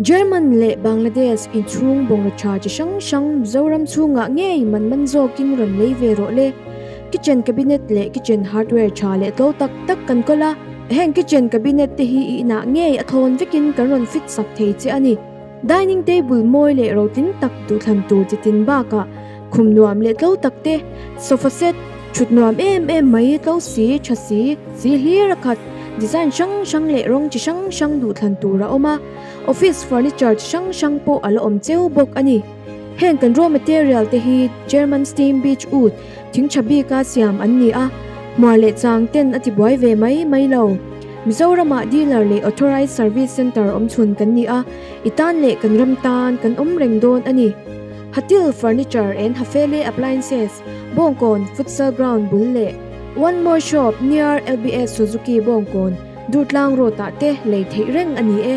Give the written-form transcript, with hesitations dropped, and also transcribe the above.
German leh Bangladesh inchhung bungraw tha chi hrang hrang Mizoram chhungah ngei man man zawkin rawn lei ve rawh le. Kitchen cabinet leh kitchen hardware tha leh tlo tak tak kan kawl a, heng kitchen cabinet te hi i inah ngei a thawn vekin kan rawn fit sak thei che a ni. Dining table mawi leh rotling tak duhthlan tur chi tin bakah khum nuam leh tlo tak te, sofa set, thut nuam em em mai tlo si, tha si, si hlir a khat, design hrang hrang leh rawng chi hrang hrang duhthlan tur a awm a, office furniture chi hrang hrang pawh a la awm cheu bawk a ni. Heng kan raw material te hi German steam beech wood, thing tha bika siam an ni a, hmuar leh chang ten a tibuai ve mai mai lo. Mizoramah dealer leh authorized service centre awm chhun kan ni a, i tan leh kan ram tan kan awm reng dawn a ni. Hatil Furniture and Hafele Appliances, Bawngkawn Futsal Ground bul leh One More Shop near LBS Suzuki Bawngkawn, Durtlang Road ah te lei theih reng a ni e.